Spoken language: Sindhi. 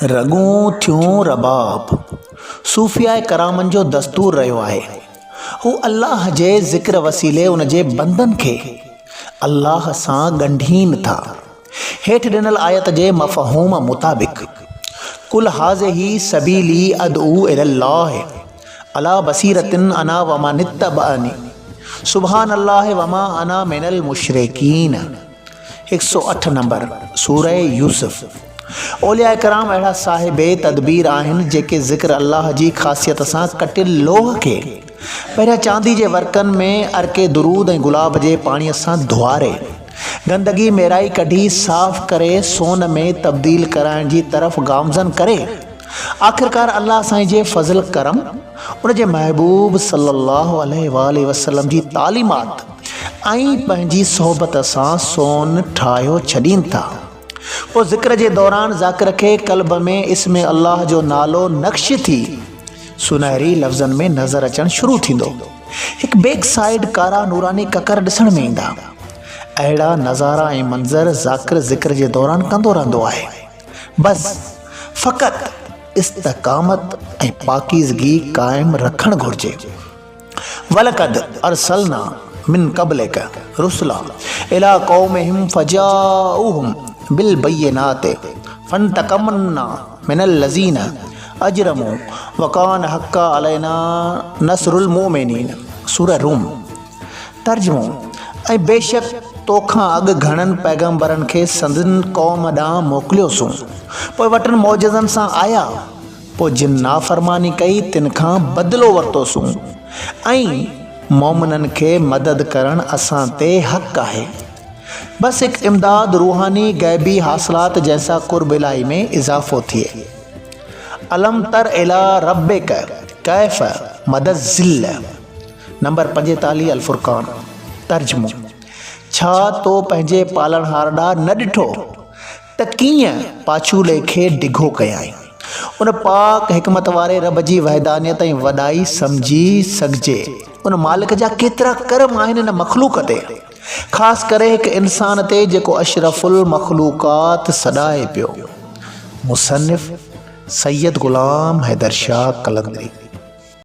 رڳون ٿيون رباب. صوفياء ڪرامن جو دستور رهيو آهي. هو الله جي ذڪر وسيلي ان جي بندن کي الله سان ڳنڍين ٿا. هيٺ ڏنل آيت جي مفهوم مطابق، قل هٰذه سبيلي ادعو الي الله علي بصيرة انا ومن اتبعني سبحان الله وما انا من المشرڪين. 108 نمبر، سوره يوسف. اولياء ڪرام اهڙا صاحب تدبير آهن جيڪي ذڪر الله جي خاصيت سان ڪٽيل لوهه کي پهريان چاندي جي ورقن ۾ عرق درود ۽ گلاب جي پاڻي سان ڌوئاري گندگي ميرائي ڪڍي صاف ڪري سون ۾ تبديل ڪرائڻ جي طرف گامزن ڪري آخرڪار الله سائين جي فضل ڪرم ان جي محبوب صلي الله عليه واٰله وسلم جي تعليمات ۽ پنهنجي صحبت سان سون ٺاهيو ڇڏين ٿا. پوء ذڪر جي دوران ذاڪر کي قلب ۾ اسم الله جو نالو نقش ٿي سونهري لفظن ۾ نظر اچڻ شروع ٿيندو. هڪ بيڪ سائيڊ ڪارا نوراني ڪڪر ڏسڻ ۾ ايندا. اهڙا نظارا ۽ منظر ذاڪر ذڪر جي دوران ڪندو رهندو آهي. بس فقط استقامت ۽ پاڪيزگي قائم رکڻ گهرجي. ولقد ارسلنا من قبلک رسلا الي قومهم فجاءوهم بالبينات فانتقمنا من الذين اجرموا وڪان حقا علينا نصر المؤمنين سوره روم ترجمو، ۽ بيشڪ تو کان اڳ گهڻن پيغمبرن کي سندن قوم ڏانهن موڪليوسون، پوء وٽن معجزن سان آيا، پوء جن نافرماني ڪئي تن کان بدلو ورتوسون، ۽ مؤمنن کي مدد ڪرڻ اسان تي حق آهي. بس هڪ امداد روحاني غيبي حاصلات جنهن سان قرب الاهي ۾ اضافو ٿئي. الم تر الي ربک ڪيف مد الظل. نمبر 45 الفرقان، ترجمو، ڇا تو پنهنجي پالڻهار ڏانهن نه ڏٺو ته ڪيئن پاڇولي کي ڊگهو ڪيائين؟ ان پاڪ حڪمت واري رب جي وحدانيت ۽ وڏائي سمجهي سگهجي. ان مالڪ جا ڪيترا ڪرم آهن ان مخلوق تي، خاص ڪري هڪ انسان تي جيڪو اشرف المخلوقات سڏائي پيو. مصنف، سيد غلام حيدر شاهه قلندري.